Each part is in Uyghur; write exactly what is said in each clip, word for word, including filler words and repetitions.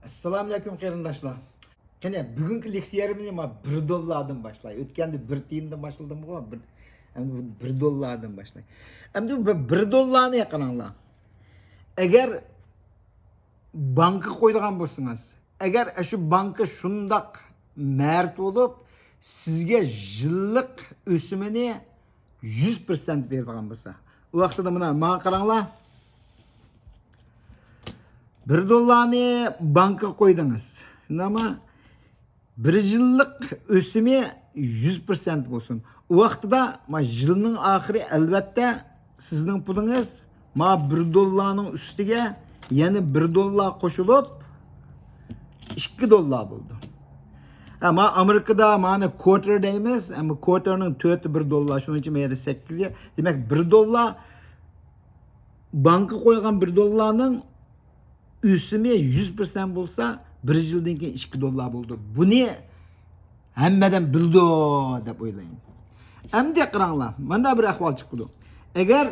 ئەسسالامۇئەلەيكۇم قېرىنداشلار. قېنى، بۈگۈنكى لېكسىيەمنى ما بىر دوللاردىن باشلاي. ئۆتكەندە بىر تىيىندىن باشلىدىمغۇ، بىر، ئەمدى بۇ بىر دوللاردىن باشلاي. ئەمدى بۇ بىر دوللارنى قاراڭلار. ئەگەر بانكىغا قويىدىغان بولسىڭىز، ئەگەر ئاشۇ بانكا شۇنداق مەرد بولۇپ، سىزگە يىللىق ئۆسۈمىنى يۈز پىرسەنت بېرىدىغان بولسا، ئۇ ۋاقتىدا مانا ماڭا قاراڭلار. بىر دوللارنى بانكىغا قويدىڭىز. شۇنداقمۇ؟ بىر يىللىق ئۆسۈمى يۈز پىرسەنت بولسۇن. ئۇ ۋاقتىدا ما يىلنىڭ ئاخىرى، ئەلۋەتتە، سىزنىڭ پۇلىڭىز ما بىر دوللارنىڭ ئۈستىگە يەنە بىر دوللار قوشۇلۇپ، ئىككى دوللار بولىدۇ. ھە، ما ئامېرىكىدا مانى كۋارتېر دەيمىز. ئەمما كۋارتېرنىڭ تۆتى بىر دوللار، شۇنىڭ ئۈچۈن ما يەردە سەككىز. دېمەك، بىر دوللار، بانكىغا قويغان بىر دوللارنىڭ ئۆسۈمى يۈز پىرسەنت بولسا، بىر يىلدىن كېيىن ئىككى دوللار بولىدۇ. بۇنى ھەممە ئادەم بىلىدۇ دەپ ئويلايمەن. ئەمدى قاراڭلار، مانداق بىر ئەھۋال چىقىدۇ. ئەگەر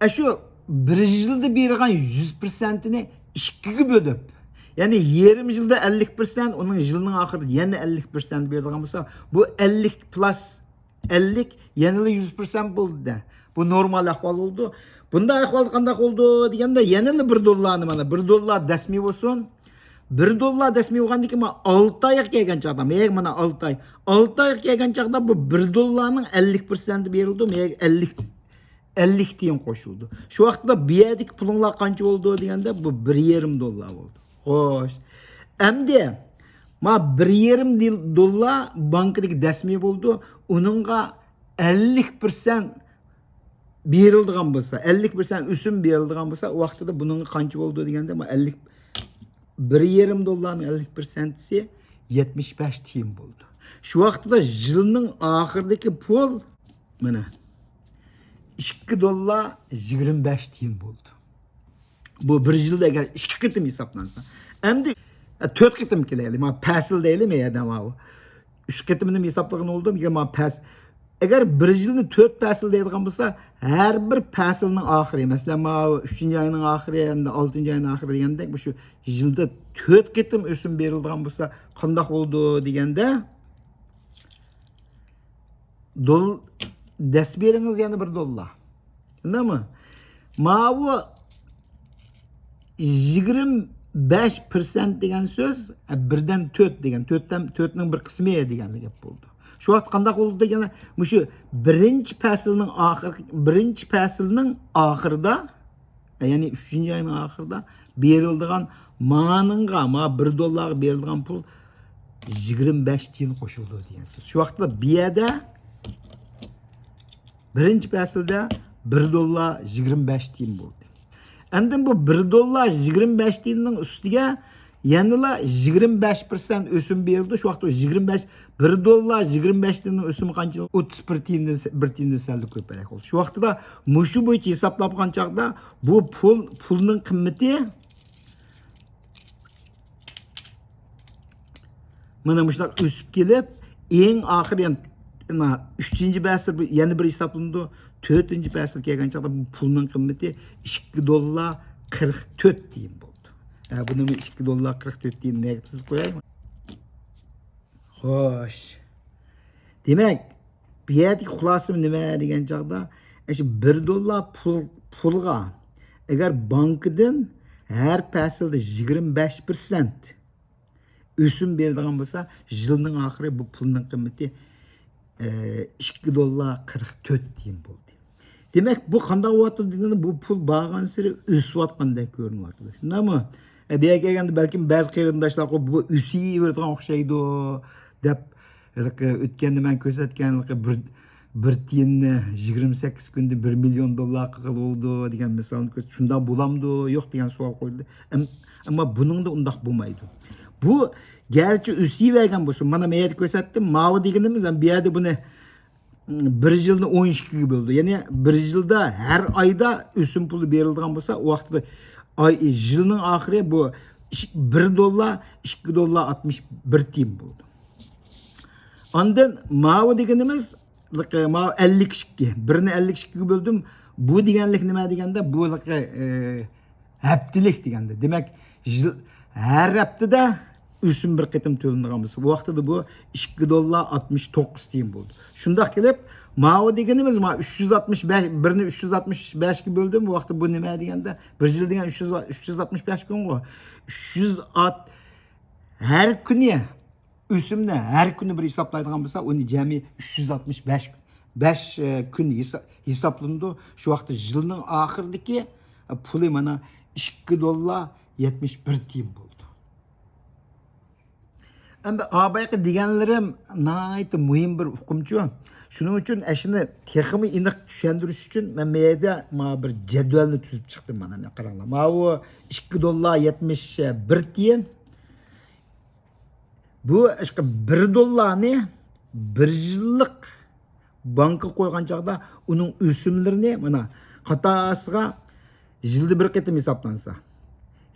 ئاشۇ بىر يىلدا بېرىدىغان يۈز پىرسەنتىنى ئىككىگە بۆلۈپ، يەنى يېرىم يىلدا ئەللىك پىرسەنت، ئۇنىڭ يىلنىڭ ئاخىرىدا يەنە ئەللىك پىرسەنت بېرىدىغان بولسا، بۇ ئەللىك پلۇس ئەللىك، يەنىلا يۈز پىرسەنت بولدى-دە. بۇ نورمال ئەھۋال بولىدۇ. بۇنداق ئەھۋالدا قانداق بولىدۇ دېگەندە، يەنىلا بىر دوللارنى، مانا، بىر دوللار دەسمى بولسۇن. بىر دوللار دەسمى بولغاندىن كېيىن، مانا، ئالتە ئايغا كەلگەن چاغدا، مېيەگە مانا ئالتە ئاي. ئالتە ئايغا كەلگەن چاغدا بۇ بىر دوللارنىڭ ئەللىك پىرسەنتى بېرىلىدۇ، مېيەگە ئەللىك، ئەللىك تىيىن قوشۇلىدۇ. شۇ ۋاقىتتا بۇ يەردىكى پۇلۇڭلار قانچە بولىدۇ دېگەندە، بۇ بىر يېرىم دوللار بولىدۇ. خوش. ئەمدى ما بىر يېرىم دىل-، دوللار بانكىدىكى دەسمى بولىدۇ. ئۇنىڭغا ئەللىك پىرسەنت بېرىلىدىغان بولسا، ئەللىك پىرسەنت ئۆسۈم بېرىلىدىغان بولسا، ئۇ ۋاقتىدا بۇنىڭغا قانچە بولىدۇ دېگەندە، ما ئەللىك، بىر يېرىم دوللارنىڭ ئەللىك پىرسەنتىسى يەتمىش بەش تىيىن بولىدۇ. شۇ ۋاقتىدا يىلنىڭ ئاخىرىدىكى پۇل، مانا، ئىككى دوللار يىگىرمە بەش تىيىن بولىدۇ. بۇ بىر يىلدا ئەگەر ئىككى قېتىم ھېسابلانسا، ئەمدى، ئە، تۆت قېتىم كېلەيلى، مانا پەسىل دەيلى، مەيەدە ماۋۇ. ئۈچ قېتىمنى ھېسابلىغان بولدۇم، يا مانا پەس-، ئەگەر بىر يىلنى تۆت پەسىل دەيدىغان بولسا، ھەر بىر پەسىلنىڭ ئاخىرى، مەسىلەن، ماۋۇ ئۈچىنچى ئاينىڭ ئاخىرى، ئەمدى ئالتىنچى ئاينىڭ ئاخىرى دېگەندەك، مۇشۇ يىلدا تۆت قېتىم ئۆسۈم بېرىلىدىغان بولسا، قانداق بولىدۇ دېگەندە، دول-، دەس بېرىڭىز يەنە بىر دوللار. شۇنداقمۇ؟ ماۋۇ يىگىرمە بەش پىرسەنت دېگەن سۆز، ئە، بىردىن تۆت دېگەن، تۆتتىن، تۆتنىڭ بىر قىسمى دېگەن گەپ بولىدۇ. شۇ ۋاقىت قانداق بولىدۇ دېگەندە، مۇشۇ بىرىنچى پەسىلنىڭ ئاخىر-، بىرىنچى پەسىلنىڭ ئاخىرىدا، يەنى ئۈچىنچى ئاينىڭ ئاخىرىدا بېرىلىدىغان مانىڭغا، ما بىر دوللارغا بېرىلىدىغان پۇل يىگىرمە بەش تىيىن قوشۇلىدۇ دېگەن سۆز. شۇ ۋاقىتتا بۇ يەردە بىرىنچى پەسىلدە بىر دوللار يىگىرمە بەش تىيىن بولدى. ئاندىن بۇ بىر دوللار يىگىرمە بەش تىيىننىڭ ئۈستىگە يەنىلا يىگىرمە بەش پىرسەنت ئۆسۈم بېرىلدى. شۇ ۋاقىتتا يىگىرمە بەش، بىر دوللار يىگىرمە بەش تىيىننىڭ ئۆسۈمى قانچە؟ ئوتتۇز بىر تىيىندىن، بىر تىيىندىن سەل كۆپرەك بولدى. شۇ ۋاقتىدا مۇشۇ بويىچە ھېسابلانغان چاغدا بۇ پۇل، پۇلنىڭ قىممىتى مانا مۇشۇنداق ئۆسۈپ كېلىپ، ئەڭ ئاخىرى يەنە، يەنە ئۈچىنچى پەسىل بۇ يەنە بىر ھېسابلىنىدۇ. تۆتىنچى پەسىل كەلگەن چاغدا بۇ پۇلنىڭ قىممىتى ئىككى دوللار قىرىق تۆت تىيىن بولدى. ھە، بۇنىمۇ ئىككى دوللار قىرىق تۆت تىيىن نەگە تىزىپ قوياي. خوش. دېمەك، بۇ يەردىكى خۇلاسىم نېمە دېگەن چاغدا، ئاشۇ بىر دوللار پۇل، پۇلغا ئەگەر بانكىدىن ھەر پەسىلدە يىگىرمە بەش پىرسەنت ئۆسۈم بېرىدىغان بولسا، يىلنىڭ ئاخىرى بۇ پۇلنىڭ قىممىتى، ئە، ئىككى دوللار قىرىق تۆت تىيىن بولدى. دېمەك، بۇ قانداق بولۇۋاتىدۇ دېگەندە، بۇ پۇل بارغانسېرى ئۆسۈۋاتقاندەك كۆرۈنۈۋاتىدۇ. شۇنداقمۇ؟ ئە، بۇ يەرگە كەلگەندە بەلكىم بەزى قېرىنداشلار، بۇ ئۆسۈۋېرىدىغان ئوخشايدۇ دەپ، ھېلىقى ئۆتكەندە مەن كۆرسەتكەن ھېلىقى بىر، بىر تىيىننى يىگىرمە سەككىز كۈندە بىر مىليون دوللار قىلغىلى بولىدۇ دېگەن مىسالنى كۆرسەتتى. شۇنداق بولامدۇ، يوق دېگەن سوئال قويۇلدى. ئەم-، ئەمما بۇنىڭدا ئۇنداق بولمايدۇ. بۇ گەرچە ئۆسۈۋەرگەن بولسۇن، مانا مەن يەردە كۆرسەتتىم، ماۋۇ دېگىنىمىز، ھەم بۇ يەردە بۇنى بىر يىلنى ئون ئىككىگە بۆلدى. يەنى بىر يىلدا ھەر ئايدا ئۆسۈم پۇلى بېرىلىدىغان بولسا، ئۇ ۋاقىتتا ئاي، يىلنىڭ ئاخىرى بۇ ئىش-، بىر دوللار، ئىككى دوللار ئاتمىش بىر تىيىن بولدى. ئاندىن ماۋۇ دېگىنىمىز لىقى ماۋۇ ئەللىك ئىككى، بىرنى ئەللىك ئىككىگە بۆلدۈم. بۇ دېگەنلىك نېمە دېگەندە، بۇ لىقى، ئە، ھەپتىلىك دېگەندە. دېمەك، يىل، ھەر ھەپتىدە ئۆسۈم بىر قېتىم تۆلىنىدىغان بولسا، بۇ ۋاقتىدا بۇ ئىككى دوللار ئاتمىش توققۇز تىيىن بولدى. شۇنداق كېلىپ، ماۋۇ دېگىنىمىز، ما ئۈچ يۈز ئاتمىش بەش، بىرنى ئۈچ يۈز ئاتمىش بەشكە بۆلدۈم. بۇ ۋاقىتتا بۇ نېمە دېگەندە، بىر يىل دېگەن ئۈچ يۈز، ئۈچ يۈز ئاتمىش بەش كۈنغۇ. ئۈچ يۈز ئات-، ھەر كۈنى ئۆسۈمنى ھەر كۈنى بىر ھېسابلايدىغان بولسا، ئۇنى جەمئىي ئۈچ يۈز ئاتمىش بەش، بەش، ئە، كۈن ھېسا-، ھېسابلىنىدۇ. شۇ ۋاقىتتا يىلنىڭ ئاخىرىدىكى، ئە، پۇلى مانا ئىككى دوللار يەتمىش بىر تىيىن بولىدۇ. ئەمدى ئابايقى دېگەنلىرىم ناھايىتى مۇھىم بىر ئۇقۇمچۇ. شۇنىڭ ئۈچۈن ئەشۇنى تېخىمۇ ئېنىق چۈشەندۈرۈش ئۈچۈن مەن مەيەدە ما بىر جەدۋەلنى تۈزۈپ چىقتىم. مانا، مانا قاراڭلار. ماۋۇ ئىككى دوللار يەتمىش بىر تىيىن. بۇ ئىشقا بىر دوللارنى بىر يىللىق بانكىغا قويغان چاغدا ئۇنىڭ ئۆسۈملىرىنى مانا قاتارسىغا يىلدا بىر قېتىم ھېسابلانسا،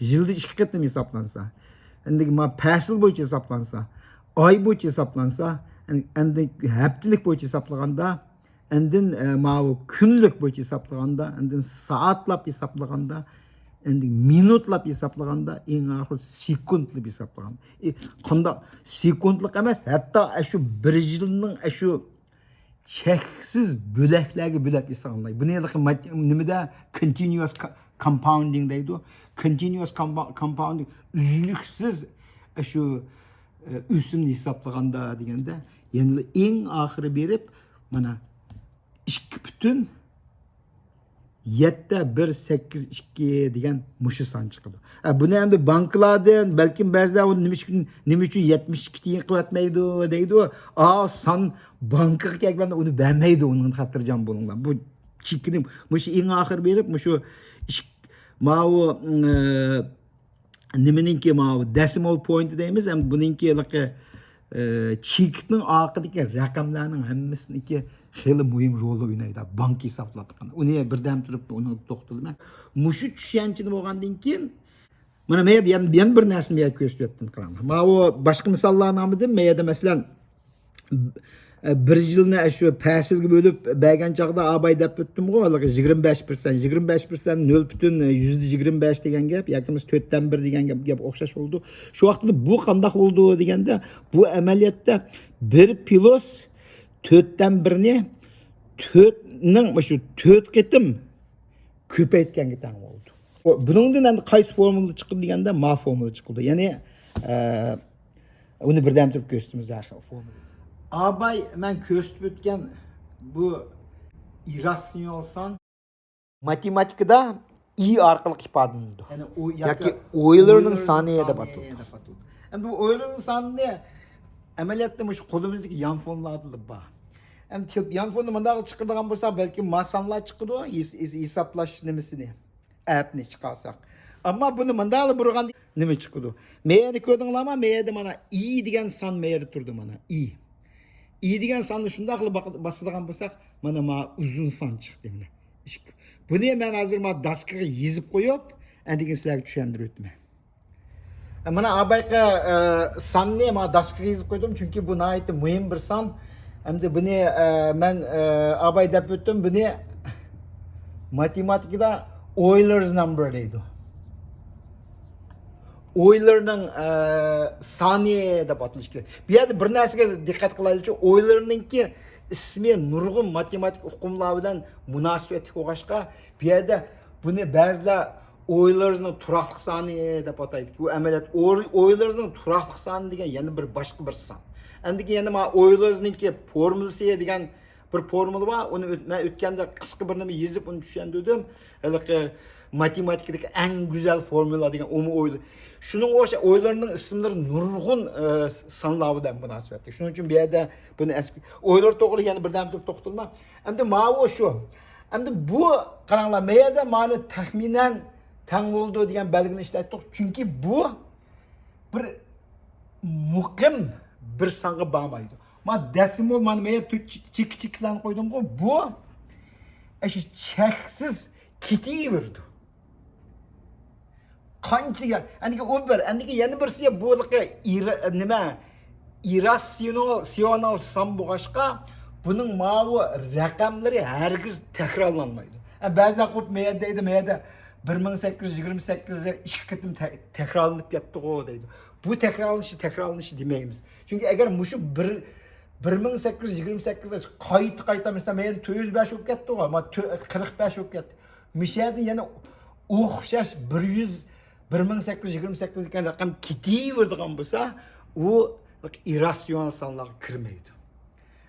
يىلدا ئىككى قېتىم ھېسابلانسا، ئەندى ما پەسىل بويىچە ھېسابلانسا، ئاي بويىچە ھېسابلانسا، ئەن-، ئەندى ھەپتىلىك بويىچە ھېسابلىغاندا، ئاندىن، ئە، ماۋۇ كۈنلۈك بويىچە ھېسابلىغاندا، ئاندىن سائەتلەپ ھېسابلىغاندا، ئاندىن مىنۇتلاپ ھېسابلىغاندا، ئەڭ ئاخىرى سېكۇنتلاپ ھېسابلىغاندا. ئى، قانداق سېكۇنتلۇق ئەمەس، ھەتتا ئەشۇ بىر يىلنىڭ ئەشۇ چەكسىز بۆلەكلەرگە بۆلەپ ھېسابلايدۇ. بۇنى ھېلىقى مات-، نېمىدە continuous co-، compounding دەيدۇ. Continuous compa-، compounding ئۈزلۈكسىز ئەشۇ، ئە، ئۆسۈمنى ھېسابلىغاندا دېگەندە، يەنىلا ئەڭ ئاخىرى بېرىپ، مانا، ئىككى پۈتۈن يەتتە بىر سەككىز ئىككى دېگەن مۇشۇ سان چىقىدۇ. ئە، بۇنى ئەمدى بانكىلاردىن، بەلكىم بەزىلەر ئۇنى نېمە ئۈچۈن، نېمە ئۈچۈن يەتمىش ئىككى تىيىن قىلىۋەتمەيدۇ دەيدۇ. ئا، سان بانكىغا كەلگەندە ئۇنى بەرمەيدۇ، ئۇنىڭ خاتىرجەم بولۇڭلار. بۇ چېكىنى مۇشۇ ئەڭ ئاخىرى بېرىپ، مۇشۇ ئىك-، ماۋۇ، ئە، نېمىنىڭكى ماۋۇ decimal point دەيمىز، ھەم بۇنىڭكى ھېلىقى، ئە، چېكىتنىڭ ئارقىدىكى رەقەملەرنىڭ ھەممىسىنىڭكى خېلى مۇھىم رولى ئوينايدۇ، بانكا ھېسابلايدىغان. ئۇنى بىردەم تۇرۇپ ئۇنى توختىلىمەن. مۇشۇ چۈشەنچىنى بولغاندىن كېيىن، مانا، مەن يەنە، يەنە بىر نەرسىنى مەن كۆرسىتىۋەتتىم، قاراڭلار. ماۋۇ باشقا مىساللارنى ئالمىدىم. مەن يەردە، مەسىلەن، بىر يىلنى شۇ پەسىلگە بۆلۈپ بەرگەن چاغدا ئاباي دەپ ئۆتتۈمغۇ، ھېلىقى يىگىرمە بەش پىرسەنت، يىگىرمە بەش پىرسەنت، نۆل پۈتۈن يۈزدە يىگىرمە بەش دېگەن گەپ ياكى بولمىسا تۆتتىن بىر دېگەن گەپ، گەپ ئوخشاش بولىدۇ. شۇ ۋاقىتتا بۇ قانداق بولىدۇ دېگەندە، بۇ ئەمەلىيەتتە بىر پلۇس تۆتتىن بىرنى تۆتنىڭ، مۇشۇ تۆت قېتىم كۆپەيتكەنگە تەڭ بولىدۇ. بۇنىڭدىن ئەمدى قايسى فورمۇلا چىقىدۇ دېگەندە، ما فورمۇلا چىقىدۇ. يەنى، ئە، ئۇنى بىردەم تۇرۇپ كۆرسىتىمىز ھەر خىل فورمۇلا. ئاباي، مەن كۆرسىتىپ ئۆتكەن بۇ ئىرراتسىيونال سان ماتېماتىكىدا ئى ئارقىلىق ئىپادىلىنىدۇ. يەنى ئۇ ياكى ياكى ئويلېرنىڭ سانى دەپ ئاتىلىدۇ. ئەمدى بۇ ئويلېرنىڭ سانىنى ئەمەلىيەتتە مۇشۇ قولىمىزدىكى يانفونلاردا بار. ئەمدى يانفوننى مۇنداق چىقىرىدىغان بولساق، بەلكىم ما سانلار چىقىدۇ، ھېس-، ھېس-، ھېسابلاش نېمىسىنى. ئەپنى چىقارساق. ئەمما بۇنى مۇنداقلا بۇرغاندا نېمە چىقىدۇ؟ مەيەردە كۆردۈڭلارمۇ؟ مەيەردە مانا ئى دېگەن سان مەيەردە تۇرىدۇ، مانا ئى. ئى دېگەن ساننى شۇنداقلا باق-، باسىدىغان بولساق، مانا ما ئۇزۇن سان چىقتى، مانا. ئىككى. بۇنى مەن ھازىر ما داسكىغا يېزىپ قويۇپ، ئەندىكىن سىلەرگە چۈشەندۈرۈپ ئۆتىمەن. مانا ئابايقى، ئە، ساننى ما داسكىغا يېزىپ قويدۇم، چۈنكى بۇ ناھايىتى مۇھىم بىر سان. ئەمدى بۇنى، ئە، مەن، ئە، ئاباي دەپ ئۆتتۈم، بۇنى ماتېماتىكىدا ئويلېرز نامبېر دەيدۇ. ئويلېرنىڭ، ئە، سانى دەپ ئاتىلىشى كېرەك. بۇ يەردە بىر نەرسىگە دىققەت قىلايلىچۇ، ئويلېرنىڭكى ئىسمى نۇرغۇن ماتېماتىك ئۇقۇملار بىلەن مۇناسىۋەتلىك بولغاچقا، بۇ يەردە بۇنى بەزىلەر ئويلېرزنىڭ تۇراقلىق سانى دەپ ئاتايدۇ. بۇ ئەمەلىيەت ئوي-، ئويلېرزنىڭ تۇراقلىق سانى دېگەن يەنە بىر باشقا بىر سان. ئەندىكىن يەنە ما ئويلېرزنىڭكى فورمۇلىسى دېگەن بىر فورمۇلا بار. ئۇنى ئۆت-، مەن ئۆتكەندە قىسقا بىر نېمە يېزىپ ئۇنى چۈشەندۈردۈم. ھېلىقى ماتېماتىكىدىكى ئەڭ گۈزەل فورمۇلا دېگەن ئۇمۇ ئويلار. شۇنىڭغا ئوخشاش ئويلارنىڭ ئىسىملىرى نۇرغۇن، ئە، سانلار بىلەن مۇناسىۋەتلىك. شۇنىڭ ئۈچۈن بۇ يەردە بۇنى ئەسكە-، ئويلار توغرىلىق يەنە بىردەم تۇرۇپ توختىلىمەن. ئەمدى ماۋۇ شۇ. ئەمدى بۇ، قاراڭلار، مەيەردە مانا تەخمىنەن تەڭ بولىدۇ دېگەن بەلگىنى ئىشلەتتۇق. چۈنكى بۇ بىر مۇقىم بىر سانغا بارمايدۇ. ما دېسىمال، مانا مەيەردە چېكى چېكىتلەرنى قويدۇمغۇ، بۇ ئاشۇ چەكسىز كېتىۋېرىدۇ. قانچە دېگەن، ئەندىكى ئۇ بىر، ئەندىكى يەنە بىرسى بۇ ھېلىقى ئىر-، نېمە، ئىرراتسىيونال، سىيونال سان بولغاچقا، بۇنىڭ ماۋۇ رەقەملىرى ھەرگىز تەكرارلانمايدۇ. ھە، بەزىلەر قوپ مەيەردە دەيدۇ، مەيەردە بىر مىڭ سەككىز يۈز يىگىرمە سەككىز ئىككى قېتىم تە-، تەكرارلىنىپ كەتتىغۇ دەيدۇ. بۇ تەكرارلىنىشى، تەكرارلىنىشى دېمەيمىز. چۈنكى ئەگەر مۇشۇ بىر، بىر مىڭ سەككىز يۈز يىگىرمە سەككىز قايتا، قايتا، مەسىلەن، مەيەردە تۆت يۈز بەش بولۇپ كەتتىغۇ، ما تۆ-، قىرىق بەش بولۇپ كەتتى. مۇشۇ يەردىن يەنە ئوخشاش بىر يۈز، بىر مىڭ سەككىز يۈز يىگىرمە سەككىز دېگەن رەقەم كېتىۋېرىدىغان بولسا، ئۇ ئىرراتسىونال سانلارغا كىرمەيدۇ.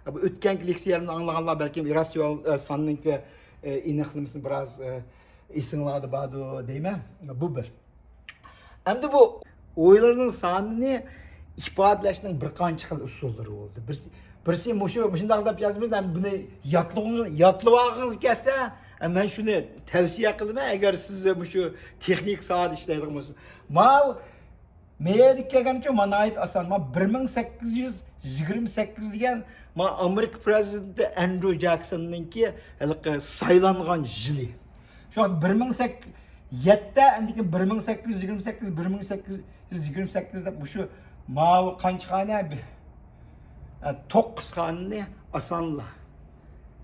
بۇ ئۆتكەنكى لېكسىيەمنى ئاڭلىغانلار بەلكىم ئىرراتسىيونال، ئە، ساننىڭكى، ئە، ئېنىقلىمىسىنى بىراز، ئە، ئېسىڭلاردا باردۇ دەيمەن. بۇ بىر. ئەمدى بۇ ئويلارنىڭ سانىنى ئىپادىلەشنىڭ بىر قانچە خىل ئۇسۇللىرى بولدى. بىرسى، بىرسى مۇشۇ، مۇشۇنداق دەپ يازىمىز، ھەم بۇنى يادلىغىڭىز، يادلىۋالغىڭىز كەلسە، ھە، مەن شۇنى تەۋسىيە قىلىمەن، ئەگەر سىز مۇشۇ تېخنىك ساھەدە ئىشلەيدىغان بولسىڭىز. ماۋۇ مەيەردىكى كەلگەنچۇ، ما ناھايىتى ئاسان. ما بىر مىڭ سەككىز يۈز يىگىرمە سەككىز دېگەن، ما ئامېرىكا پرېزىدېنتى ئەندرۇ جېكسوننىڭكى ھېلىقى سايلانغان يىلى. شۇ ۋاقىت بىر مىڭ سەككىز، يەتتە، ئاندىن كېيىن بىر مىڭ سەككىز يۈز يىگىرمە سەككىز، بىر مىڭ سەككىز يۈز يىگىرمە سەككىز دەپ مۇشۇ ماۋۇ قانچە خانە؟ بى-، ئە، توققۇز خانىنى ئاسانلا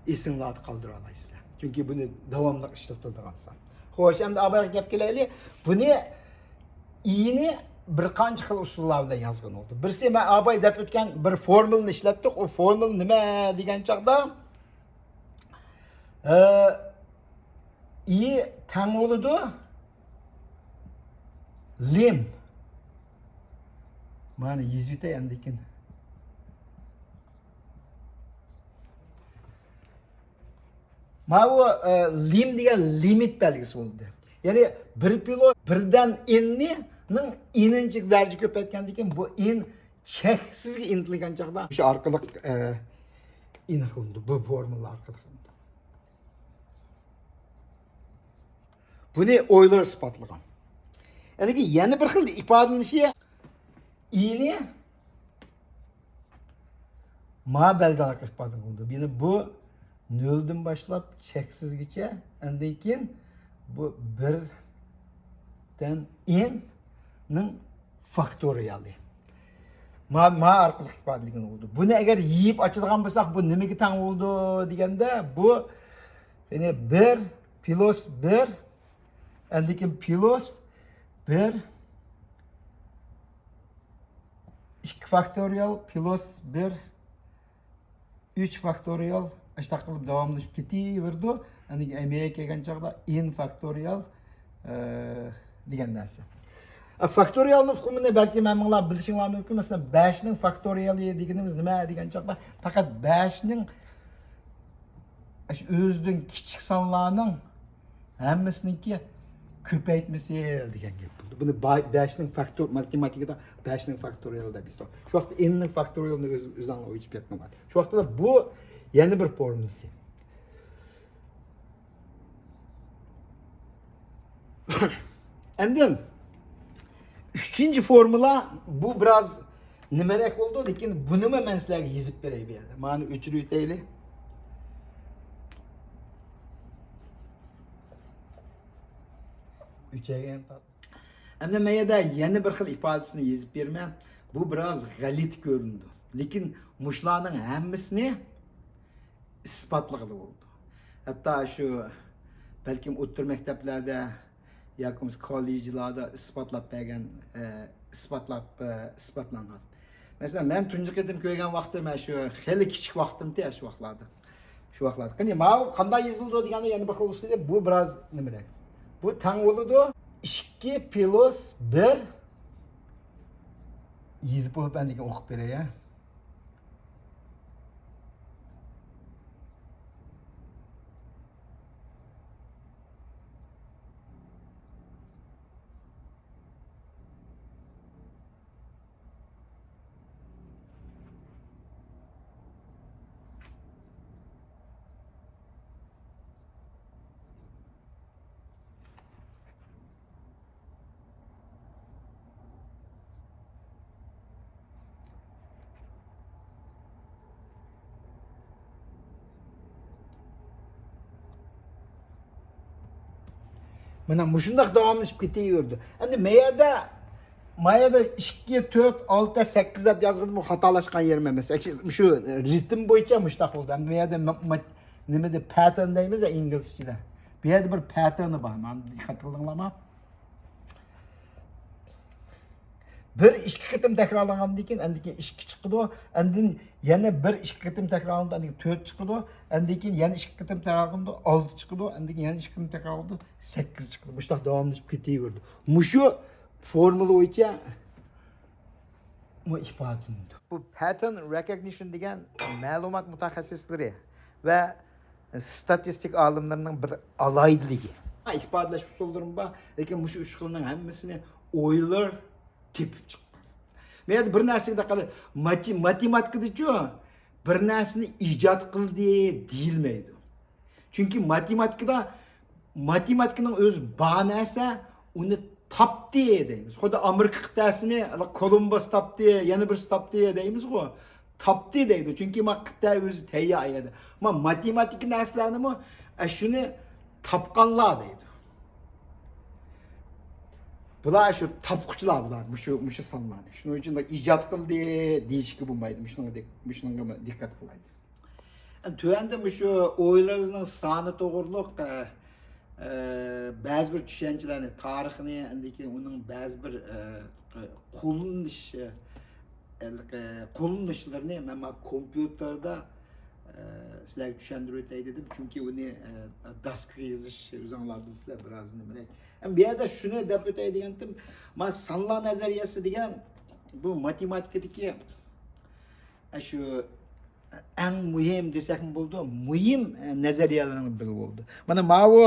ئېسىڭلاردا قالدۇرالايسىلەر. چۈنكى بۇنى داۋاملىق ئىشلىتىلىدىغان سان. خوش، ئەمدى ئابايغا گەپ كېلەيلى. بۇنى ئىنى بىر قانچە خىل ئۇسۇللار بىلەن يازغىلى بولىدۇ. بىرسى، مەن ئاباي دەپ ئۆتكەن بىر فورمۇلىنى ئىشلەتتۇق. ئۇ فورمۇلا نېمە دېگەن چاغدا، ئە، ئى تەڭ بولىدۇ لىم. مانا يېزىۋېتەي ئەمدىكىن. ماۋۇ، ئە، لىم دېگەن لىمىت بەلگىسى بولدى. يەنى بىر پىلوس بىردىن ئېننى، نىڭ ئېنىنچە دەرىجە كۆپەيتكەندىن كېيىن بۇ ئېن چەكسىزگە ئىنتىلگەن چاغدا شۇ ئارقىلىق، ئە، ئېنىقلىنىدۇ. بۇ فورمۇلا ئارقىلىق. بۇنى ئويلار ئىسپاتلىغان. يەنى يەنە بىر خىل ئىپادىلىنىشى ئىنى ما بەلگىلەرگە ئىپادە قىلىنىدۇ. يەنى بۇ نۆلدىن باشلاپ چەكسىزگىچە، ئاندىن كېيىن بۇ بىردىن ئېننىڭ فاكتورىيالى. ما، ما ئارقىلىق ئىپادىلىگىلى بولىدۇ. بۇنى ئەگەر يېيىپ ئاچىدىغان بولساق، بۇ نېمىگە تەڭ بولىدۇ دېگەندە، بۇ، يەنى بىر پىلۇس بىر، ئاندىن كېيىن پىلۇس بىر، ئىككى فاكتورىيال پىلۇس بىر، ئۈچ فاكتورىيال، ئاشۇنداق قىلىپ داۋاملىشىپ كېتىۋېرىدۇ. ئاندىن كېيىن ئەمەلىيەتكە كەلگەن چاغدا ئېن فاكتورىيال، ئە، دېگەن نەرسە. ئە، فاكتورىيالنىڭ ئۇقۇمىنى بەلكىم ھەممىڭلار بىلىشىڭلار مۇمكىن. مەسىلەن، بەشنىڭ فاكتورىيالى دېگىنىمىز نېمە دېگەن چاغدا، پەقەت بەشنىڭ، ئاشۇ ئۆزىدىن كىچىك سانلارنىڭ ھەممىسىنىڭكى كۆپەيتمىسى دېگەن گەپ بولدى. بۇنى با-، بەشنىڭ فاكتور، ماتېماتىكىدا بەشنىڭ فاكتورىيالى دەپ ھېساب. شۇ ۋاقىتتا ئېننىڭ فاكتورىيالىنى ئۆز-، ئۆزۈڭلار ئويلاپ بېقىڭلار. شۇ ۋاقىتتا بۇ يەنە بىر فورمۇلىسى. ئاندىن ئۈچىنچى فورمۇلا، بۇ بىراز نېمىرەك بولىدۇ، لېكىن بۇنىمۇ مەن سىلەرگە يېزىپ بېرەي بۇ يەردە. مانا ئۆچۈرۈۋېتەيلى. ئۆچەرگە ئەمدى مەن يەردە يەنە بىر خىل ئىپادىسىنى يېزىپ بېرىمەن. بۇ بىراز غەلىتە كۆرۈنىدۇ. لېكىن مۇشۇلارنىڭ ھەممىسىنى ئىسپاتلىغىلى بولىدۇ. ھەتتا شۇ بەلكىم ئوتتۇرا مەكتەپلەردە ياكى بولمىسا كوللېجلاردا ئىسپاتلاپ بەرگەن، ئە، ئىسپاتلاپ، ئە، ئىسپاتلانغان. مەسىلەن، مەن تۇنجى قېتىم كۆرگەن ۋاقتىم، مەن شۇ خېلى كىچىك ۋاقتىمتى، شۇ ۋاقىتلاردا. شۇ ۋاقىتلاردا. قېنى، ماۋۇ قانداق يېزىلىدۇ دېگەندە يەنە بىر خىل ئۇسۇلى، بۇ بىراز نېمىرەك. بۇ تەڭ بولىدۇ ئىككى پىلۇس بىر. يېزىپ بولۇپ، ئاندىن كېيىن ئوقۇپ بېرەي، ھە. مانا مۇشۇنداق داۋاملىشىپ كېتىۋېرىدۇ. ئەمدى مەيەردە ما يەردە ئىككى، تۆت، ئالتە، سەككىز دەپ يازغىنىمۇ خاتالاشقان يېرىم ئەمەس. شۇ رىتىم بويىچە مۇشتاق بولدى. ئەمدى بۇ يەردە نېمىدە، پەتەرن دەيمىز ئىنگلىزچىدا. بۇ يەردە بىر پەتەرنى بار. مانا دىققەت قىلدىڭلارمۇ؟ بىر ئىككى قېتىم تەكرارلانغاندىن كېيىن، ئاندىن كېيىن ئىككى چىقىدۇ، ئاندىن يەنە بىر ئىككى قېتىم تەكرارلىنىدۇ، ئاندىن كېيىن تۆت چىقىدۇ، ئاندىن كېيىن يەنە ئىككى قېتىم تەكرارلىنىدۇ، ئالتە چىقىدۇ، ئاندىن كېيىن يەنە ئىككى قېتىم تەكرارلىنىدۇ، سەككىز چىقىدۇ. مۇشۇنداق داۋاملىشىپ كېتىۋېرىدۇ. مۇشۇ فورمۇلا بويىچە ئىپادىلىنىدۇ. بۇ پەتەرن رېكوگنىشن دېگەن مەلۇمات مۇتەخەسسىسلىرى ۋە ستاتىستىك ئالىملىرىنىڭ بىر ئالاھىدىلىكى. ئىپادىلەش ئۇسۇللىرىمۇ بار، لېكىن مۇشۇ ئۈچ خىلنىڭ ھەممىسىنى ئويلار تېپىپ چىققان. مەن بىر نەرسىگە دىققەت قىلىڭ، ماتېماتىكىدىچۇ بىر نەرسىنى ئىجاد قىلدى دېيىلمەيدۇ. چۈنكى ماتېماتىكىدا، ماتېماتىكىنىڭ ئۆزى بار نەرسە، ئۇنى تاپتى دەيمىز. خۇددى ئامېرىكا قىتئەسىنى كولۇمبۇس تاپتى، يەنە بىرسى تاپتى دەيمىزغۇ. تاپتى دەيدۇ، چۈنكى ما قىتئە ئۆزى تەييار ئەيەدە. ما ماتېماتىكا نەرسىلەرنىمۇ ئە شۇنى تاپقانلار دەيدۇ. بۇلار شۇ تاپقۇچىلار بۇلار، مۇشۇ، مۇشۇ سانلارنى. شۇنىڭ ئۈچۈن ئىجاد قىلدى دېيىشكە بولمايدۇ. مۇشۇنىڭغا دىق-، مۇشۇنىڭغا دىققەت قىلايلى. تۆۋەندە مۇشۇ ئويلارنىڭ سانى توغرۇلۇق، ئە، ئە، بەزى بىر چۈشەنچىلەرنى، تارىخنى، ئاندىن كېيىن ئۇنىڭ بەزى بىر، ئە، قوللىنىش، ئە، قوللىنىشلىرىنى مەن ما كومپيۇتېردا، ئە، سىلەرگە چۈشەندۈرۈپ ئۆتەي دېدىم، چۈنكى ئۇنى، ئە، داسكىغا يېزىش ئۆزۈڭلار بىلىسىلەر، بىر ئاز نېمىرەك. ھەم بۇ يەردە شۇنى دەپ ئۆتەي دېگەنتىم، ما سانلار نەزەرىيەسى دېگەن بۇ ماتېماتىكىدىكى، ئە، شۇ ئەڭ مۇھىم دېسەكمۇ بولىدۇ، مۇھىم، ئە، نەزەرىيەلەرنىڭ بىرى بولىدۇ. مانا ماۋۇ،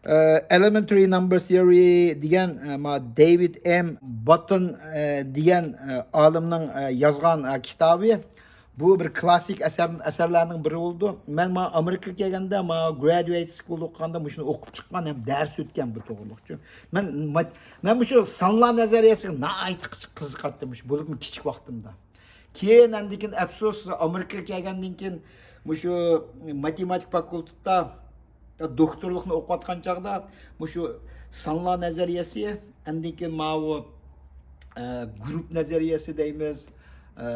ئە، Elementary Number Theory دېگەن، ئە، ما دېۋىد ئېم باتتون، ئە، دېگەن، ئە، ئالىمنىڭ، ئە، يازغان، ئە، كىتابى. بۇ بىر كلاسسىك ئەسەر، ئەسەرلەرنىڭ بىرى بولىدۇ. مەن ما ئامېرىكىغا كەلگەندە، ما گرادۇئېت سكۇل ئوقۇغاندا مۇشۇنى ئوقۇپ چىققان ھەم دەرس ئۆتكەن بۇ توغرۇلۇق. مەن، مەن مۇشۇ سانلار نەزەرىيەسىگە ناھايىتى قىزىقاتتىم، مۇشۇ بولۇپمۇ كىچىك ۋاقتىمدا. كېيىن ئاندىن كېيىن ئەپسۇس، ئامېرىكىغا كەلگەندىن كېيىن مۇشۇ ماتېماتىكا فاكۇلتېتىدا دوكتورلۇقنى ئوقۇۋاتقان چاغدا مۇشۇ سانلار نەزەرىيەسى، ئاندىن كېيىن ماۋۇ، ئە، گۇرۇپ نەزەرىيەسى دەيمىز، ئە،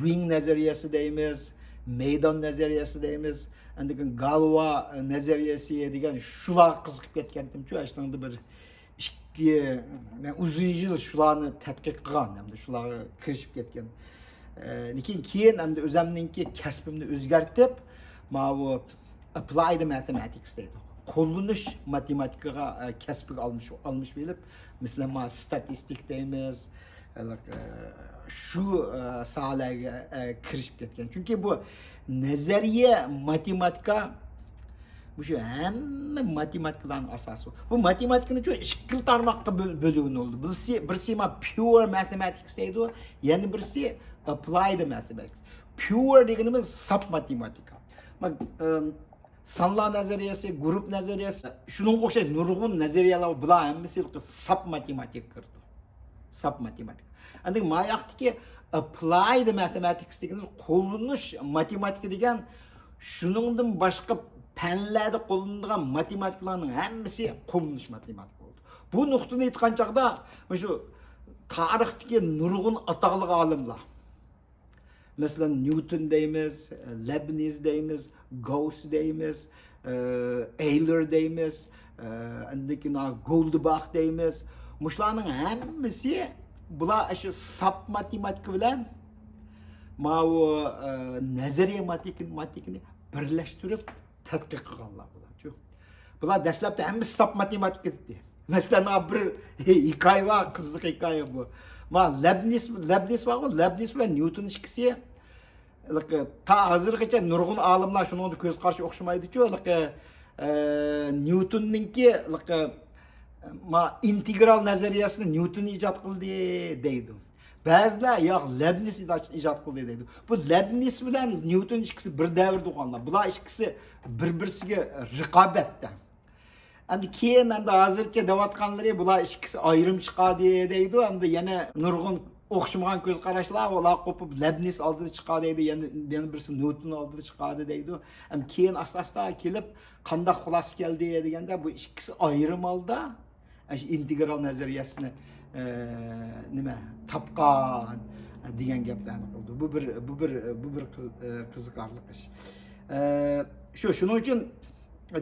رىڭ نەزەرىيەسى دەيمىز، مەيدان نەزەرىيەسى دەيمىز، ئاندىن كېيىن گالۋا نەزەرىيەسى دېگەن شۇلارغا قىزىقىپ كەتكەنتىمچۇ، ئاشۇنىڭدا بىر ئىككى، مەن ئۇزۇن يىل شۇلارنى تەتقىق قىلغان ھەمدە شۇلارغا كىرىشىپ كەتكەن. ئە، لېكىن كېيىن ئەمدى ئۆزەمنىڭكى كەسپىمنى ئۆزگەرتىپ، ماۋۇ ئەپلايد ماتېماتىكس دەيدۇ. قوللىنىش ماتېماتىكىغا، ئە، كەسپىگە ئالمىش-، ئالمىشىپ ئېلىپ، مەسىلەن، ما ستاتىستىك دەيمىز، ئە، شۇ، ئە، ساھەلەرگە، ئە، كىرىشىپ كەتكەن. چۈنكى بۇ نەزەرىيە ماتېماتىكا مۇشۇ ھەممە ماتېماتىكىلارنىڭ ئاساسى. بۇ ماتېماتىكىنى شۇ ئىككىلا تارماققا بۆل-، بۆلگىلى بولىدۇ. بىرسى، بىرسى ما پيۇر ماتېماتىكس دەيدۇ، يەنە بىرسى ئەپلايد ماتېماتىكس. پيۇر دېگىنىمىز ساپ ماتېماتىكا. ما، ئە، سانلار نەزەرىيەسى، گۇرۇپ نەزەرىيەسى، شۇنىڭغا ئوخشاش نۇرغۇن نەزەرىيەلەر بار. بۇلار ھەممىسى ساپ ماتېماتىكىغا كىرىدۇ. ساپ ماتېماتىكا. ئەندىن ماياقتىكى ئەپلايد ماتېماتىكس دېگىنىمىز قوللىنىش ماتېماتىكا دېگەن شۇنىڭدىن باشقا پەنلەردە قوللىنىدىغان ماتېماتىكىلارنىڭ ھەممىسى قوللىنىش ماتېماتىكا بولىدۇ. بۇ نۇقتىنى ئېيتقان چاغدا مۇشۇ تارىختىكى نۇرغۇن ئاتاقلىق ئالىملار، مەسىلەن، نيۇتون دەيمىز، لەبنىز دەيمىز، گاۋس دەيمىز، ئە، ئەيلېر دەيمىز، ئە، ئاندىن كېيىن گولدباخ دەيمىز. مۇشۇلارنىڭ ھەممىسى بۇلار ئاشۇ ساپ ماتېماتىكا بىلەن ماۋۇ، ئە، نەزەرىيە ماتېماتىكىنى بىرلەشتۈرۈپ تەتقىق قىلغانلار بۇلارچۇ. بۇلار دەسلەپتە ھەممىسى ساپ ماتېماتىكا ئىدى. مەسىلەن، مانا بىر ھېكايە بار، قىزىق ھېكايە بۇ. ما لەبنىز، لەبنىز بارغۇ، لەبنىز بىلەن نيۇتون ئىككىسى ھېلىقى تا ھازىرغىچە نۇرغۇن ئالىملار شۇنىڭدا كۆز قارىشى ئوخشىمايدۇچۇ، ھېلىقى، ئە، نيۇتوننىڭكى ھېلىقى، ما ئىنتېگرال نەزەرىيەسىنى نيۇتون ئىجاد قىلدى دەيدۇ. بەزىلەر ياق، لەبنىز ئىجاد، ئىجاد قىلدى دەيدۇ. بۇ لەبنىز بىلەن نيۇتون ئىككىسى بىر دەۋردە تۇغقانلار. بۇلار ئىككىسى بىر-بىرسىگە رىقابەتتە. ئەمدى كېيىن، ئەمدى ھازىرچە دەۋاتقانلىرى، بۇلار ئىككىسى ئايرىم چىقاردى دەيدۇ. ئەمدى يەنە نۇرغۇن ئوخشىمىغان كۆز قاراشلار، ئۇلار قوپۇپ لەبنىز ئالدىدا چىقاردى دەيدۇ، يەنە، يەنە بىرسى نيۇتون ئالدىدا چىقاردى دەيدۇ. ئەمدى كېيىن ئاستا-ئاستا كېلىپ، قانداق خۇلاسە كەلدى دېگەندە، بۇ ئىككىسى ئايرىم ھالدا ئاشۇ ئىنتېگرال نەزەرىيەسىنى، ئە، نېمە، تاپقان دېگەن گەپلەرنى قىلىدۇ. بۇ بىر، بۇ بىر، بۇ بىر قىز-، ئە، قىزىقارلىق ئىش. ئە، شۇ، شۇنىڭ ئۈچۈن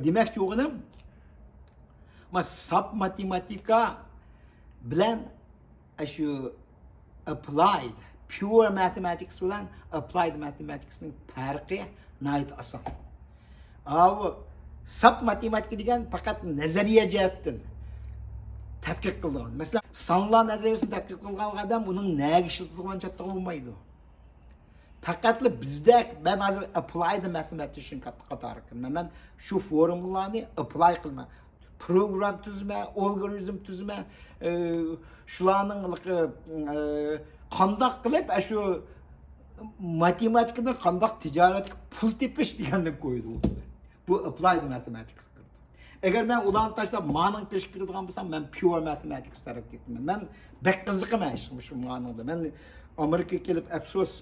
دېمەكچى بولغىنىم، ما-، ساپ ماتېماتىكا بىلەن ئاشۇ ئەپلايد، پيۇر ماتېماتىكس بىلەن ئەپلايد ماتېماتىكسنىڭ پەرقى ناھايىتى ئاسان. ئاۋۇ ساپ ماتېماتىكا دېگەن پەقەت نەزەرىيە جەھەتتىن تەتقىق قىلىدىغان. مەسىلەن، سانلار نەزەرىيەسىنى تەتقىق قىلغان ئادەم ئۇنىڭ نەگە ئىشلىتىدىغان چاتىقى بولمايدۇ. پەقەتلا بىزدەك، مەن ھازىر ئەپلايد ماتېماتىكىشن قاتارىغا كىرىمەن. مەن شۇ فورمۇلىلارنى ئەپلاي قىلىمەن. پروگرام تۈزىمەن، ئالگورىزم تۈزىمەن. ئە، شۇلارنىڭ، ئە، قانداق قىلىپ ئە، شۇ ماتېماتىكىدىن قانداق تىجارەتكە پۇل تېپىش دېگەندىن قويدۇم. بۇ ئەپلايد ماتېماتىكس كىرىدۇ. ئەگەر مەن ئۇلارنى تاشلاپ، مانىڭغا كىرىشىپ كېتىدىغان بولسام، مەن پيۇر ماتېماتىكس تەرەپكە كېتىمەن. مەن بەك قىزىقىمەن شۇ، شۇ مانىڭدا. مەن ئامېرىكىغا كېلىپ، ئەپسۇس،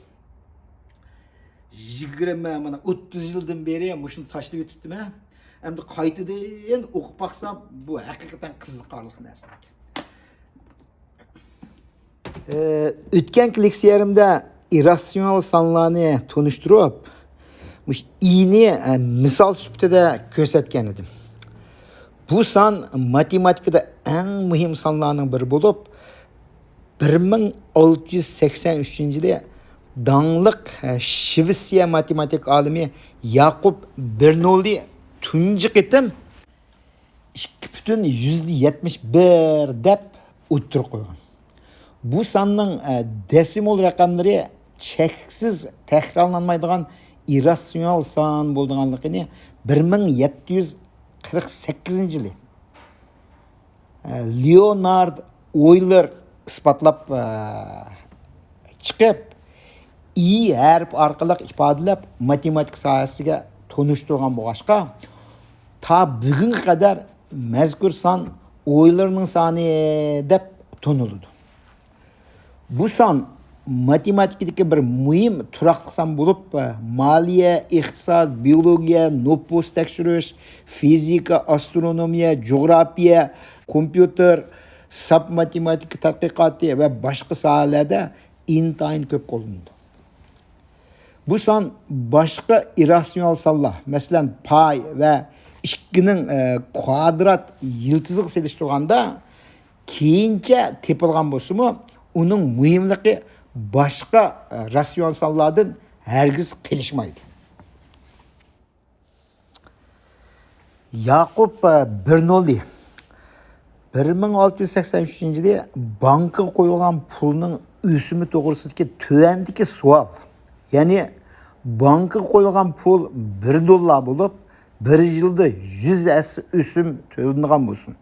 يىگىرمە، مانا، ئوتتۇز يىلدىن بېرى مۇشۇنى تاشلىۋېتىپتىمەن. ئەمدى قايتىدىن ئوقۇپ باقسام، بۇ ھەقىقەتەن قىزىقارلىق نەرسە ئىكەن. ئۆتكەنكى لېكسىيەمدە ئىرراتسىيونال سانلارنى تونۇشتۇرۇپ، مۇشۇ ئىنى مىسال سۈپىتىدە كۆرسەتكەن ئىدىم. بۇ سان ماتېماتىكىدا ئەڭ مۇھىم سانلارنىڭ بىرى بولۇپ، بىر مىڭ ئالتە يۈز سەكسەن ئۈچىنچى يىلى داڭلىق شىۋېتسىيە ماتېماتىكا ئالىمى ياقۇپ بېرنوللى تۇنجى قېتىم ئىككى پۈتۈن يۈزدە يەتمىش بىر دەپ ئوتتۇرىغا قويغان. بۇ ساننىڭ، ئە، دېسىمال رەقەملىرى چەكسىز تەكرارلانمايدىغان ئىرراتسىيونال سان بولىدىغانلىقىنى بىر مىڭ يەتتە يۈز قىرىق سەككىزىنچى يىلى، ئە، لېئونارد ئويلېر ئىسپاتلاپ، ئە، چىقىپ، ئى ھەرپى ئارقىلىق ئىپادىلەپ، ماتېماتىكا ساھەسىگە تونۇشتۇرغان بولغاچقا، تا بۈگۈنگە قەدەر مەزكۇر سان ئويلېرنىڭ سانى دەپ تونۇلىدۇ. بۇ سان ماتېماتىكىدىكى بىر مۇھىم تۇراقلىق سان بولۇپ، مالىيە، ئىقتىساد، بىيولوگىيە، نوپۇس تەكشۈرۈش، فىزىكا، ئاسترونومىيە، جۇغراپىيە، كومپيۇتېر، ساپ ماتېماتىكا تەتقىقاتى ۋە باشقا ساھەلەردە ئىنتايىن كۆپ قوللىنىدۇ. بۇ سان باشقا ئىرراتسىيونال سانلار، مەسىلەن، پاي ۋە ئىككىنىڭ، ئە، كۋادرات يىلتىزىغا سېلىشتۇرغاندا كېيىنچە تېپىلغان بولسىمۇ، ئۇنىڭ مۇھىملىقى باشقا، ئە، راتسىيونال سانلاردىن ھەرگىز قېلىشمايدۇ. ياقۇپ، ئە، بېرنوللى بىر مىڭ ئالتە يۈز سەكسەن ئۈچىنچى يىلى بانكىغا قويۇلغان پۇلنىڭ ئۆسۈمى توغرىسىدىكى تۆۋەندىكى سوئال، يەنى بانكىغا قويۇلغان پۇل بىر دوللار بولۇپ، بىر يىلدا يۈز ھەسسە ئۆسۈم تۆلىنىدىغان بولسۇن.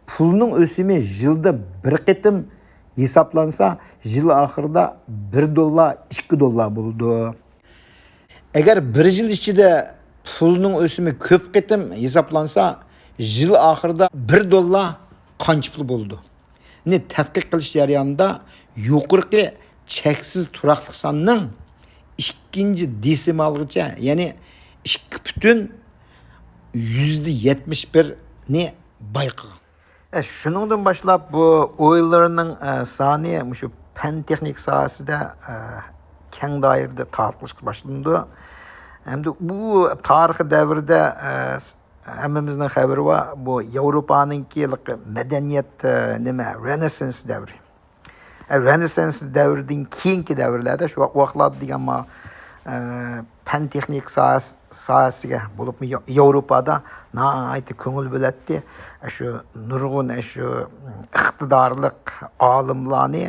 پۇلنىڭ ئۆسۈمى يىلدا بىر قېتىم ھېسابلانسا، يىل ئاخىرىدا بىر دوللار، ئىككى دوللار بولىدۇ. ئەگەر بىر يىل ئىچىدە پۇلنىڭ ئۆسۈمى كۆپ قېتىم ھېسابلانسا، يىل ئاخىرىدا بىر دوللار قانچە پۇل بولىدۇ؟ نى تەتقىق قىلىش جەريانىدا يۇقىرىقى چەكسىز تۇراقلىق ساننىڭ ئىككىنچى دېسىمالغىچە، يەنى ئىككى پۈتۈن يۈزدە يەتمىش بىرنى بايقىغان. ئە، شۇنىڭدىن باشلاپ بۇ ئويلېرنىڭ، ئە، سانى مۇشۇ پەن تېخنىكا ساھەسىدە، ئە، كەڭ دائىرىدە تارقىلىشقا باشلىنىدۇ. ھەمدە بۇ تارىخىي دەۋردە، ئە، ھەممىمىزنىڭ خەۋىرى بار، بۇ ياۋروپانىڭكى مەدەنىيەت، ئە، نېمە، رېنېسسانس دەۋرى. ئە، رېنېسسانس دەۋرىدىن كېيىنكى دەۋرلەردە شۇ ۋاقىتلاردا دېگەن ما، ئە، پەن تېخنىكا ساھەس-، ساھەسىگە بولۇپمۇ يا-، ياۋروپادا ناھايىتى كۆڭۈل بۆلەتتى. ئە، شۇ نۇرغۇن، ئە، شۇ ئىقتىدارلىق ئالىملارنى،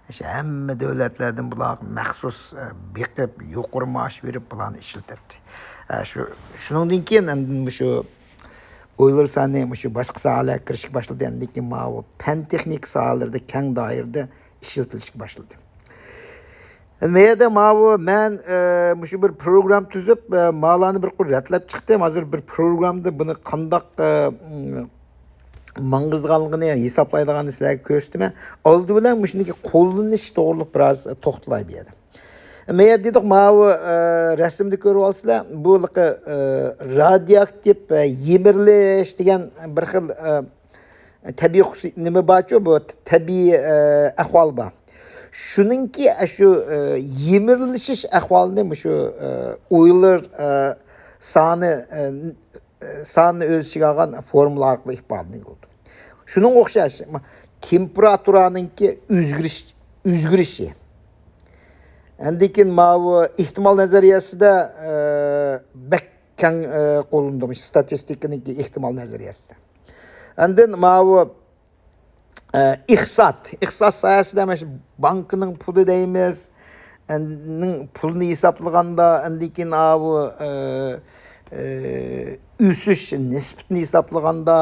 ئە، شۇ ھەممە دۆلەتلەردىن بۇلارغا مەخسۇس، ئە، بېقىپ، يۇقىرى مائاش بېرىپ بۇلارنى ئىشلىتەتتى. ئە، شۇ، شۇنىڭدىن كېيىن ئاندىن مۇشۇ ئويلېر سانى مۇشۇ باشقا ساھەلەرگە كىرىشكە باشلىدى. ئاندىن كېيىن ماۋۇ پەن تېخنىكا ساھەلىرىدە كەڭ دائىرىدە ئىشلىتىلىشكە باشلىدى. مەيەردە ماۋۇ مەن، ئە، مۇشۇ بىر پروگرام تۈزۈپ، ئە، مالارنى بىر قۇر رەتلەپ چىقتىم. ھازىر بىر پروگرامدا بۇنى قانداق، ئە، م-، ماڭغۇزغانلىقىنى ھېسابلايدىغاننى سىلەرگە كۆرسىتىمەن. ئالدى بىلەن مۇشۇنىڭكى قوللىنىش توغرۇلۇق بىراز توختىلاي بۇ يەردە. مەيەردە دېدۇق، ماۋۇ، ئە، رەسىمدە كۆرۈۋالسىلەر، بۇ، ئە، رادىيوئاكتىپ، ئە، يىمىرىلىش دېگەن بىر خىل، ئە، تەبىئىي خۇسۇس-، نېمە بارچۇ، بۇ تەبىئىي، ئە، ئەھۋال بار. شۇنىڭكى، ئە، شۇ، ئە، يىمىرلىشىش ئەھۋالىنى مۇشۇ، ئە، ئويلار، ئە، سانى، ئە، ئە، سانىنى ئۆز ئىچىگە ئالغان فورمۇلا ئارقىلىق ئىپادىلىنىدۇ. شۇنىڭغا ئوخشاش، تېمپېراتۇرانىڭكى ئۆزگىرىش، ئۆزگىرىشى. ئاندىن كېيىن ماۋۇ ئېھتىمال نەزەرىيەسىدە، ئە، بەك كەڭ، ئە، قوللىنىدۇ، مۇشۇ ستاتىستىكىنىڭكى ئېھتىمال نەزەرىيەسىدە. ئاندىن ماۋۇ، ئە، ئىقتىساد، ئىقتىساد ساھەسىدە مانا شۇ بانكىنىڭ پۇلى دەيمىز، ئەن-، نىڭ پۇلىنى ھېسابلىغاندا، ئاندىن كېيىن ئاۋۇ، ئە، ئە، ئۆسۈش نىسبىتىنى ھېسابلىغاندا،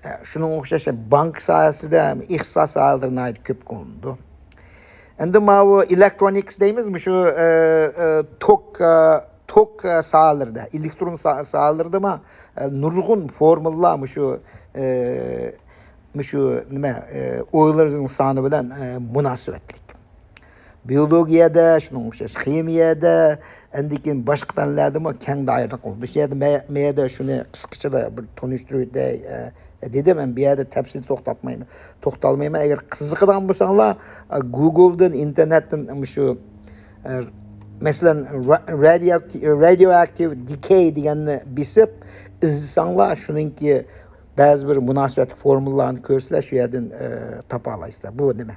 ئە، شۇنىڭغا ئوخشاش بانكا ساھەسىدە ئىقتىساد ساھەلىرى ناھايىتى كۆپ قوللىنىدۇ. ئەمدى ماۋۇ ئېلېكترونىكس دەيمىز، مۇشۇ، ئە، ئە، توك، ئە، توك، ئە، ساھەلىرىدە، ئېلېكترون سا-، ساھەلىرىدىمۇ، ئە، نۇرغۇن فورمۇلىلار مۇشۇ، ئە، مۇشۇ نېمە، ئە، ئويلارنىڭ سانى بىلەن، ئە، مۇناسىۋەتلىك. بىيولوگىيەدە، شۇنىڭغا ئوخشاش خىمىيەدە، ئاندىن كېيىن باشقا پەنلەردىمۇ كەڭ دائىرىدە قوللىنىدۇ. شۇ يەردە مە-، مەيەردە شۇنى قىسقىچىلا بىر تونۇشتۇرۇپ ئۆتەي، ئە، دېدىم، مەن بۇ يەردە تەپسىلىي توختاتمايمەن، توختالمايمەن. ئەگەر قىزىقىدىغان بولساڭلار، ئە، گۇگلدىن، ئىنتېرنېتتىن مۇشۇ، ئە، مەسىلەن، را-، رادىيو-، رادىيوئاكتىپ دېكەي دېگەننى بېسىپ ئىزدىسەڭلار، شۇنىڭكى بەزى بىر مۇناسىۋەتلىك فورمۇلىلارنى كۆرسىلەر، شۇ يەردىن، ئە، تاپالايسىلەر. بۇ نېمە؟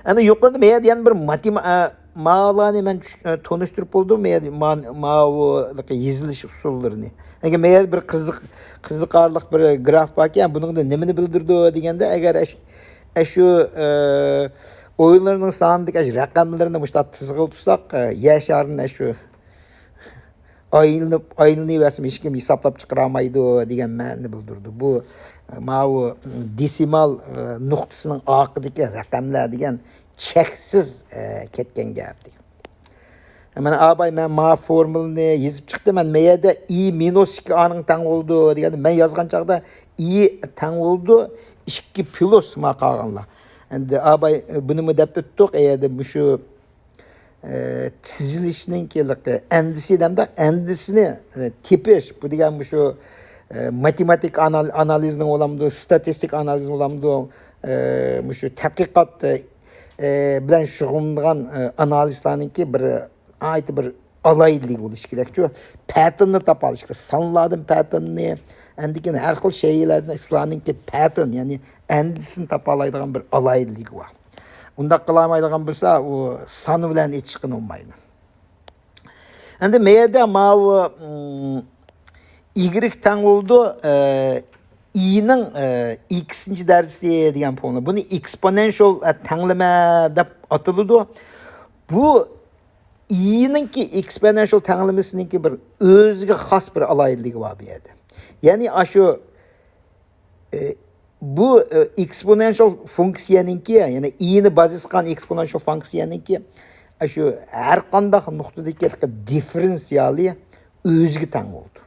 ئەنە يۇقىرىدا مەيەردە يەنە بىر ماتېما-، ئە، ماۋۇلارنى مەن چۈش-، ئە، تونۇشتۇرۇپ بولدۇم. مەيەردە ما-، ماۋۇ يېزىلىش ئۇسۇللىرىنى. ئەگەر مەيەردە بىر قىزىق-، قىزىقارلىق بىر گراف باركەن، بۇنىڭدا نېمىنى بىلدۈرىدۇ دېگەندە، ئەگەر ئەش-، ئەشۇ، ئە، ئويلارنىڭ سانىدىكى ئەشۇ رەقەملىرىنى مۇشۇنداق تىزغىلى تۇتساق، ئە، يەر شارىنى ئەشۇ ئايلىنىپ، ئايلىنىۋەرسىمۇ ھېچكىم ھېسابلاپ چىقىرالمايدۇ دېگەن مەنىنى بىلدۈرىدۇ. بۇ، ماۋۇ دېسىمال، ئە، نۇقتىسىنىڭ ئارقىدىكى رەقەملەر دېگەن چەكسىز، ئە، كەتكەن گەپ دېگەن. مانا ئاباي، مەن ما فورمۇلىنى يېزىپ چىقتىم. مەن مەيەردە ئى مىنۇس ئىككى ئانىڭ تەڭ بولىدۇ دېگەندە، مەن يازغان چاغدا ئى تەڭ بولىدۇ ئىككى پلۇس ما قالغانلار. ئەمدى ئاباي، بۇنىمۇ دەپ ئۆتتۇق. ئەيەردە مۇشۇ ئە، تىزىلىشنىڭكى ئەندىسى دەمدە، ئەندىسىنى، ئە، تېپىش. بۇ دېگەن مۇشۇ، ئە، ماتېماتىك ئانال-، ئانالىزنىڭ بولامدۇ، ستاتىستىك ئانالىزنىڭ بولامدۇ، ئە، مۇشۇ تەتقىقات، ئە، بىلەن شۇغۇللىنىدىغان، ئە، ئانالىستلارنىڭكى بىر، ناھايىتى بىر ئالاھىدىلىكى بولۇشى كېرەكچۇ. پەتىرننى تاپالىشى كېرەك. سانلاردىن پەتىرننى، ئاندىن كېيىن ھەر خىل شەيئىلەردىن شۇلارنىڭكى پەتىرن، يەنى ئەندىسىنى تاپالايدىغان بىر ئالاھىدىلىكى بار. ئۇنداق قىلالمايدىغان بولسا، ئۇ سان بىلەن ئېچىشقا بولمايدۇ. ئەمدى مەيەردە ماۋۇ، ئىم، ئىگرېك تەڭ بولىدۇ، ئە، ئىنىڭ، ئە، ئىككىنچى دەرىجىسى دېگەن فورمۇلا. بۇنى ئېكسپونېنشال، ئە، تەڭلىمە دەپ ئاتىلىدۇ. بۇ ئىنىڭكى ئېكسپونېنشال تەڭلىمىسىنىڭكى بىر ئۆزىگە خاس بىر ئالاھىدىلىكى بار بۇ يەردە. يەنى ئاشۇ ئە، بۇ، ئە، ئېكسپونېنشال فۇنكسىيەنىڭكى، يەنى ئىنى بازىسقان ئېكسپونېنشال فۇنكسىيەنىڭكى، ئە، شۇ ھەر قانداق نۇقتىدىكى دىففېرېنسىيالى ئۆزىگە تەڭ بولىدۇ.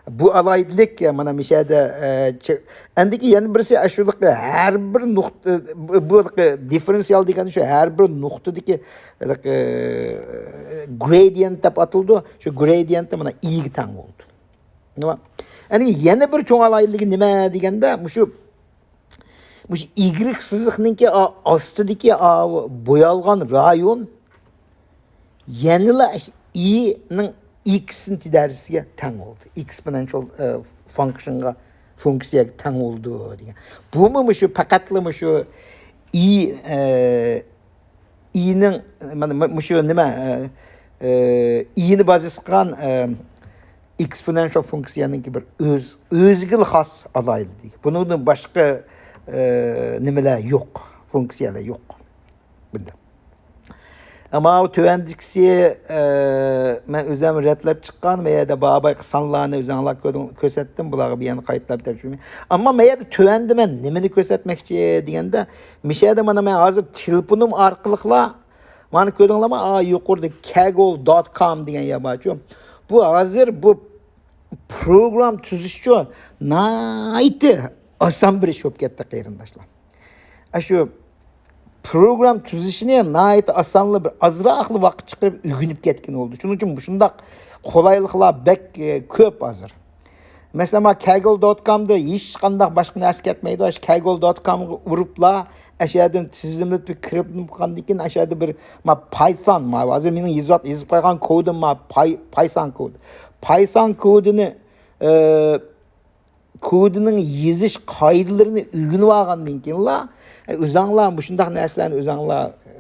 بۇ ئالاھىدىلىك، مانا مۇشۇ يەردە، ئە، چە-، ئەندىكى يەنە بىرسى، ئە، شۇ ھەر بىر نۇقتا، بۇ، بۇ دىففېرېنسىيال دېگەن شۇ ھەر بىر نۇقتىدىكى، ئە، گرېدىيېنت دەپ ئاتىلىدۇ. شۇ گرېدىيېنت مانا ئىگە تەڭ بولىدۇ. نېمە؟ يەنى يەنە بىر چوڭ ئالاھىدىلىكى نېمە دېگەندە، مۇشۇ، مۇشۇ ئىگرېك سىزىقنىڭكى ئا-، ئاستىدىكى ئا-، بويالغان رايون يەنىلا ئىنىڭ ئىككىنچى دەرىجىسىگە تەڭ بولدى. ئېكسپونېنشال، ئە، فانكشنغا، فۇنكسىيەگە تەڭ بولىدۇ دېگەن. بۇمۇ مۇشۇ پەقەتلا مۇشۇ ئى، ئە، ئىنىڭ، مانا، مۇ-، مۇشۇ نېمە، ئە، ئە، ئىنى بازىسى قىلغان، ئە، ئېكسپونېنشال فۇنكسىيەنىڭكى بىر ئۆز-، ئۆزىگىلا خاس ئالاھىدىلىكى. بۇنىڭدىن باشقا، ئە، نېمىلەر يوق، فۇنكسىيەلەر يوق بۇندا. ئەمما ئۇ تۆۋەندىكىسى، ئە، مەن ئۆزۈم رەتلەپ چىققان، مەيەردە باباي سانلارنى ئۆزۈڭلار كۆرۈڭ-، كۆرسەتتىم، بۇلارغا بۇ يەنە قايتىلاپ تەكشۈرمەي. ئەمما مەيەردە تۆۋەندە مەن نېمىنى كۆرسەتمەكچى دېگەندە، مىشەدە مانا مەن ھازىر تېلېفونۇم ئارقىلىقلا، مانا كۆردۈڭلارمۇ؟ ئا، يۇقىرىدا كاگول دوت كوم دېگەن يەر بارچۇ. بۇ ھازىر بۇ پروگرام تۈزۈشچۇ ناھايىتى ئاسان بىر ئىش بولۇپ كەتتى، قېرىنداشلار. ئاشۇ پروگرام تۈزۈشنى ناھايىتى ئاسانلا بىر ئازراقلا ۋاقىت چىقىرىپ ئۆگىنىپ كەتكىلى بولدى. شۇنىڭ ئۈچۈن مۇشۇنداق قولايلىقلار بەك، ئە، كۆپ ھازىر. مەسىلەن، ما كاگول دوت كومدا ھېچقانداق باشقا نەرسە كەتمەيدۇ. ئاشۇ كاگول دوت كومغا ئۇرۇپلا، ئەشۇ يەردىن تىزىملىتىپ كىرىپ بولغاندىن كېيىن، ئەشۇ يەردە بىر ما پايتان، ما ھازىر مېنىڭ يېزىپ، يېزىپ قويغان كودۇم ما پاي-، پايتان كودى. پايتان كودىنى، ئە، كودىنىڭ يېزىش قائىدىلىرىنى ئۆگىنىپ ئالغاندىن كېيىنلا، ئە، ئۆزەڭلار مۇشۇنداق نەرسىلەرنى ئۆزەڭلار، ئە،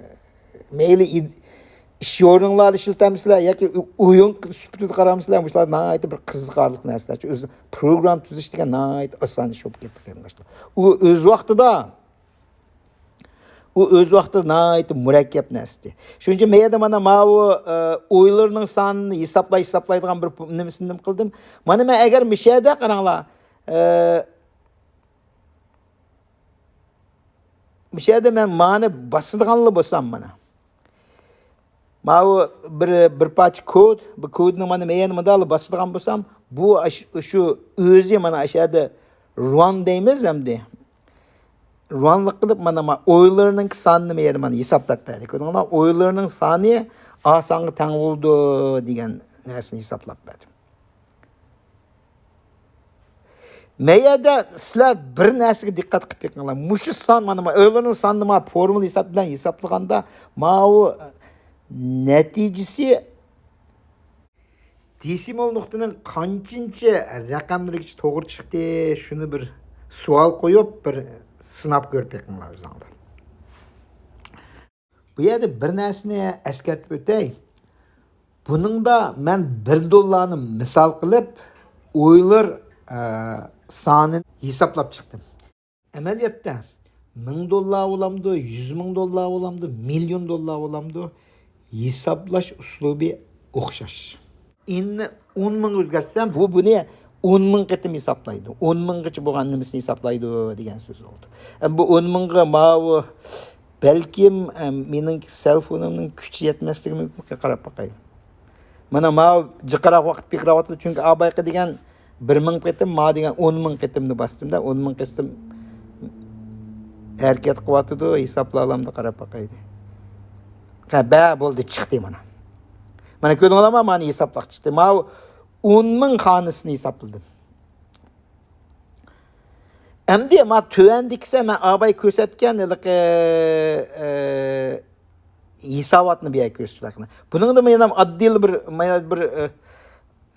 مەيلى ئىد-، ئىش ئورنۇڭلاردا ئىشلىتەمسىلەر ياكى ئو-، ئويۇن سۈپىتىدە قارامسىلەر، مۇشۇلار ناھايىتى بىر قىزىقارلىق نەرسىلەر. ئۆزى پروگرام تۈزۈش دېگەن ناھايىتى ئاسان ئىش بولۇپ كەتتى، قېرىنداشلار. ئۇ ئۆز ۋاقتىدا، ئۇ ئۆز ۋاقتىدا ناھايىتى مۇرەككەپ نەرسىدى. شۇنىڭ ئۈچۈن مەن يەنە مانا ماۋۇ، ئە، ئويلىرىنىڭ سانىنى ھېسابلاي، ھېسابلايدىغان بىر نېمىسىنى نېمە قىلدىم. مانا مەن ئەگەر مىشەدە قاراڭلار، ئە، مۇشۇ يەردە مەن مانى باسىدىغانلا بولسام مانا. ماۋۇ بىر، بىر پارچە كود، بۇ كودنى مانا مەن يەنە مۇنداقلا باسىدىغان بولسام، بۇ ئاش-، شۇ ئۆزى مانا ئاشۇ يەردە ران دەيمىز ئەمدى. رانلىق قىلىپ مانا ما ئويلىرىنىڭ سانىنى مەن يەنە مانا ھېسابلاپ بەردى. كۆردۈڭلار؟ ئويلىرىنىڭ سانى ئاسانغا تەڭ بولىدۇ دېگەن نەرسىنى ھېسابلاپ بەردى. مەيەردە سىلەر بىر نەرسىگە دىققەت قىلىپ بېقىڭلار. مۇشۇ سان، مانا، ما ئۆيلەرنىڭ سانىنى ما فورمۇلا ھېساب بىلەن ھېسابلىغاندا، ماۋۇ نەتىجىسى دېسىمال نۇقتىنىڭ قانچىنچە رەقەملىرىگىچە توغرا چىقتى، شۇنى بىر سوئال قويۇپ، بىر سىناپ كۆرۈپ بېقىڭلار ئۆزۈڭلار. بۇ يەردە بىر نەرسىنى ئەسكەرتىپ ئۆتەي. بۇنىڭدا مەن بىر دوللارنى مىسال قىلىپ، ئويلار، ئە، سانىنى ھېسابلاپ چىقتىم. ئەمەلىيەتتە، مىڭ دوللار بولامدۇ، يۈز مىڭ دوللار بولامدۇ، مىليون دوللار بولامدۇ، ھېسابلاش ئۇسلۇبى ئوخشاش. ئىننى ئون مىڭغا ئۆزگەرتسەم، بۇ بۇنى ئون مىڭ قېتىم ھېسابلايدۇ. ئون مىڭغىچە بولغان نېمىسىنى ھېسابلايدۇ دېگەن سۆز بولدى. ئەم، بۇ ئون مىڭغا ماۋۇ بەلكىم، ئەم، مېنىڭ سېلفونۇمنىڭ كۈچى يەتمەسلىكى مۇمكىن. قاراپ باقايلى. مانا ماۋۇ جىقراق ۋاقىت بېقىۋاتىدۇ. چۈنكى ئابايقى دېگەن بىر مىڭ قېتىم، ما دېگەن ئون مىڭ قېتىمنى باستىم-دە، ئون مىڭ قېتىم ھەرىكەت قىلىۋاتىدۇ. ھېسابلاۋالامدۇ، قاراپ باقايلى. ھە، بە، بولدى، چىقتى مانا. مانا كۆردۈڭلارمۇ؟ مانا ھېسابلاپ چىقتى. ماۋۇ ئون مىڭ خانىسىنى ھېسابلىدىم. ئەمدى ما تۆۋەندىكىسى مەن ئاباي كۆرسەتكەن ھېلىقى، ئە، ھېساباتنى بۇ يەرگە كۆرسىتىۋاتىمەن. بۇنىڭدا مەن ئاددىيلا بىر، مانا بىر، ئە،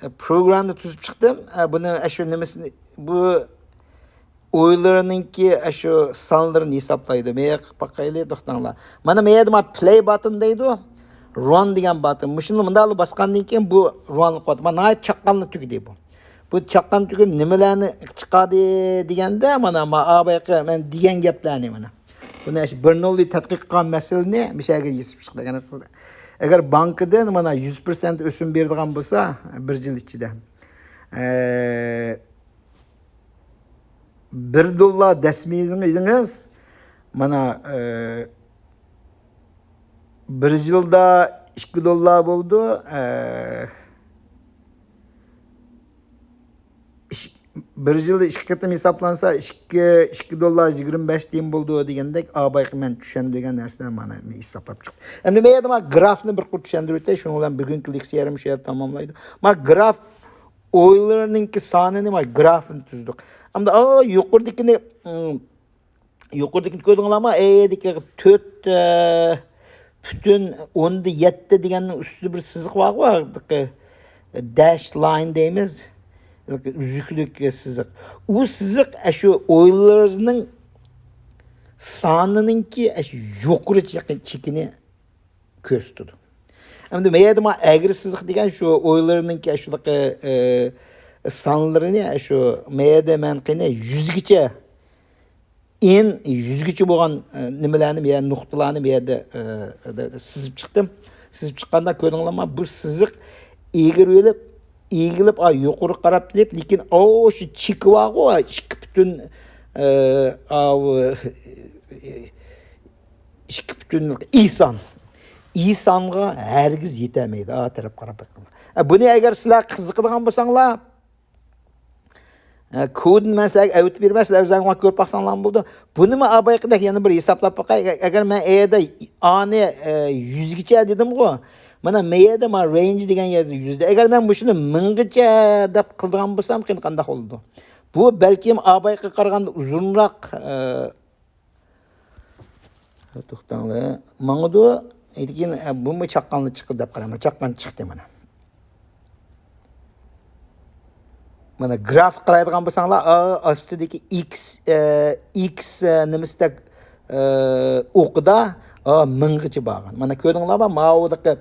ئە، پروگراممىنى تۈزۈپ چىقتىم. ئە، بۇنى ئاشۇ نېمىسىنى، بۇ ئويلىرىنىڭكى ئاشۇ سانلىرىنى ھېسابلايدۇ. مەيەر قىلىپ باقايلى، توختاڭلار. مانا مەيەردە ما پلەي باتن دەيدۇ. ران دېگەن باتن. مۇشۇنى مۇنداقلا باسقاندىن كېيىن بۇ رانلىق بولىدۇ. مانا ناھايىتى چاققانلا تۈگىدى بۇ. بۇ چاققان تۈگۈپ نېمىلەرنى چىقاردى دېگەندە، مانا، ما، ئابايقى مەن دېگەن گەپلەرنى، مانا. بۇنى ئاشۇ بىر نولنى تەتقىق قىلغان مەسىلىنى مۇشۇ يەرگە يېزىپ چىقتى. يەنى سىز ئەگەر بانكىدىن، مانا، يۈز پىرسەنت ئۆسۈم بېرىدىغان بولسا، بىر يىل ئىچىدە، ئە، بىر دوللار دەسمىزىڭىز، مانا، ئە، بىر يىلدا ئىككى دوللار بولىدۇ. ئە، ئىش-، بىر يىلدا ئىككى قېتىم ھېسابلانسا، ئىككى، ئىككى دوللار يىگىرمە بەش تىيىن بولىدۇ دېگەندەك، ئابايقى مەن چۈشەندۈرگەن نەرسىلەر مانا ھېسابلاپ چىقتى. ئەمدى مەن يەردە مانا گرافنى بىر قۇر چۈشەندۈرۈپ ئۆتەي، شۇنىڭ بىلەن بۈگۈنكى لېكسىيەمنى شۇ يەردە تاماملايدۇ. مانا گراف ئويلىرىنىڭكى سانىنى، مانا گرافنى تۈزدۇق. ئەمدى، ئا، يۇقىرىدىكىنى، ئىم، يۇقىرىدىكىنى كۆردۈڭلارمۇ؟ ئەيدىكى تۆت، ئە، پۈتۈن ئوندا يەتتە دېگەننىڭ ئۈستىدە بىر سىزىق بارغۇ، داش لاين دەيمىز. ئۈزۈكلۈك سىزىق. ئۇ سىزىق ئەشۇ ئويلىرىنىڭ سانىنىڭكى ئەشۇ يۇقىرى چېكى-، چېكىنى كۆرسىتىدۇ. ئەمدى مەيەردە ما ئەگرى سىزىق دېگەن شۇ ئويلىرىنىڭكى ئەشۇ، ئە، سانلىرىنى ئەشۇ مەيەردە مەن قېنى يۈزگىچە ئېن يۈزگىچە بولغان، ئە، نېمىلەرنى، يەنى نۇقتىلارنى بۇ يەردە، ئە، سىزىپ چىقتىم. سىزىپ چىققاندا كۆردۈڭلارمۇ، بۇ سىزىق ئېگىرىۋېلىپ، ئېگىلىپ، ئا، يۇقىرىغا قاراپ كېلىپ، لېكىن ئاۋۇ شۇ چېكى بارغۇ، ئىككى پۈتۈن، ئە، ئاۋۇ، ئىككى پۈتۈن ئىسان. ئىسانغا ھەرگىز يېتەلمەيدۇ. ئا، تەرەپ قاراپ بېقىڭلار. ئە، بۇنى ئەگەر سىلەر قىزىقىدىغان بولساڭلار، ئە، كودنى مەن سىلەرگە ئەۋېتىپ بېرىمەن، سىلەر ئۆزلەرگە كۆرۈپ باقساڭلارمۇ بولىدۇ. بۇنىمۇ ئابايقىدەك يەنە بىر ھېسابلاپ باقاي. ئەگەر مەن ئەيەردە ئانى، ئە، يۈزگىچە دېدىمغۇ، مانا مەيەدە ما رەينج دېگەن يەردە يۈزدە. ئەگەر مەن مۇشۇنى مىڭغىچە دەپ قىلىدىغان بولسام، قېنى قانداق بولىدۇ؟ بۇ بەلكىم ئابايغا قارىغاندا ئۇزۇنراق، ئە، توختاڭلار. ماڭىدۇ. لېكىن، ئە، بۇمۇ چاققانلا چىقتى دەپ قارايمەن. چاققان چىقتى مانا. مانا گراف قارايدىغان بولساڭلار، ئا، ئاستىدىكى ئىكس، ئە، ئىكس، ئە، نېمىسىدەك، ئە، ئوقىدا، ئا، مىڭغىچە بارغان. مانا كۆردۈڭلارمۇ؟ ماۋۇدىكى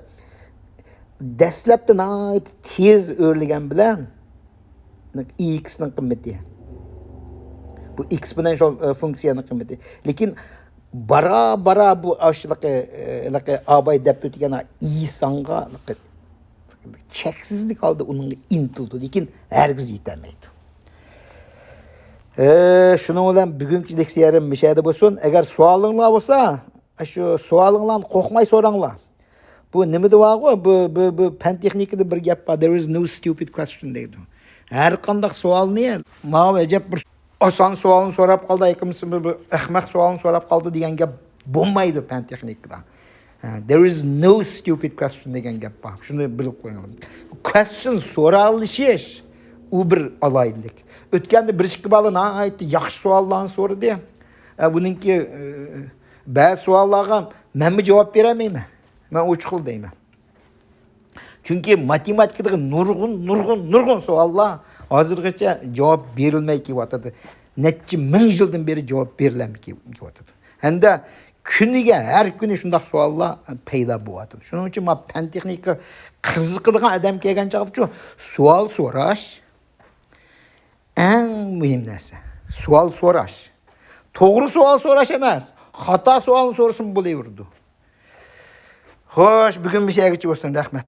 دەسلەپتە ناھايىتى تېز ئۆرلىگەن بىلەن ئىكسنىڭ قىممىتى. بۇ ئېكسپونېنشال، ئە، فۇنكسىيەنىڭ قىممىتى. لېكىن بارا-بارا بۇ ئاشۇلىقى، ئە، ھېلىقى ئاباي دەپ ئۆتكەن ئىسانغا چەكسىزلىك ھالدا ئۇنىڭغا ئىنتىلىدۇ، لېكىن ھەرگىز يېتەلمەيدۇ. ئە، شۇنىڭ بىلەن بۈگۈنكى لېكسىيەم مۇشۇ يەردە بولسۇن. ئەگەر سوئالىڭلار بولسا، شۇ سوئالىڭلارنى قورقماي سوراڭلار. بۇ نېمىدە بارغۇ؟ بۇ، بۇ، بۇ پەن تېخنىكىدا بىر گەپ بار. There is no stupid question دەيدۇ. ھەر قانداق سوئالنى، ماۋۇ ئەجەب بىر ئاسان سوئالنى سوراپ قالدى، ياكى بولمىسا بىر، بىر ئەخمەق سوئالنى سوراپ قالدى دېگەن گەپ بولمايدۇ پەن تېخنىكىدا. ھە، there is no stupid question دېگەن گەپ بار. شۇنى بىلىپ قويۇڭ. Question سورىلىشىش، ئۇ بىر ئالاھىدىلىك. ئۆتكەندە بىر ئىككى بالا ناھايىتى ياخشى سوئاللارنى سورىدى. ئە، بۇنىڭكى، ئە، بەزى سوئاللارغا مەنمۇ جاۋاب بېرەلمەيمەن. مەن ئوچۇقلا دەيمەن. چۈنكى ماتېماتىكىدىكى نۇرغۇن، نۇرغۇن، نۇرغۇن سوئاللار ھازىرغىچە جاۋاب بېرىلمەي كېلىۋاتىدۇ. نەچچە مىڭ يىلدىن بېرى جاۋاب بېرىلەلمەي كېلىۋاتىدۇ. ھەمدە كۈنىگە، ھەر كۈنى شۇنداق سوئاللار پەيدا بولۇۋاتىدۇ. شۇنىڭ ئۈچۈن مانا پەن تېخنىكا قىزىقىدىغان ئادەم كەلگەن چاغدىچۇ، سوئال سوراش ئەڭ مۇھىم نەرسە. سوئال سوراش. توغرا سوئال سوراش ئەمەس، خاتا سوئالنى سورىسىمۇ بولۇۋېرىدۇ. خوش، بۈگۈن مۇشۇ يەرگىچە بولسۇن، رەھمەت.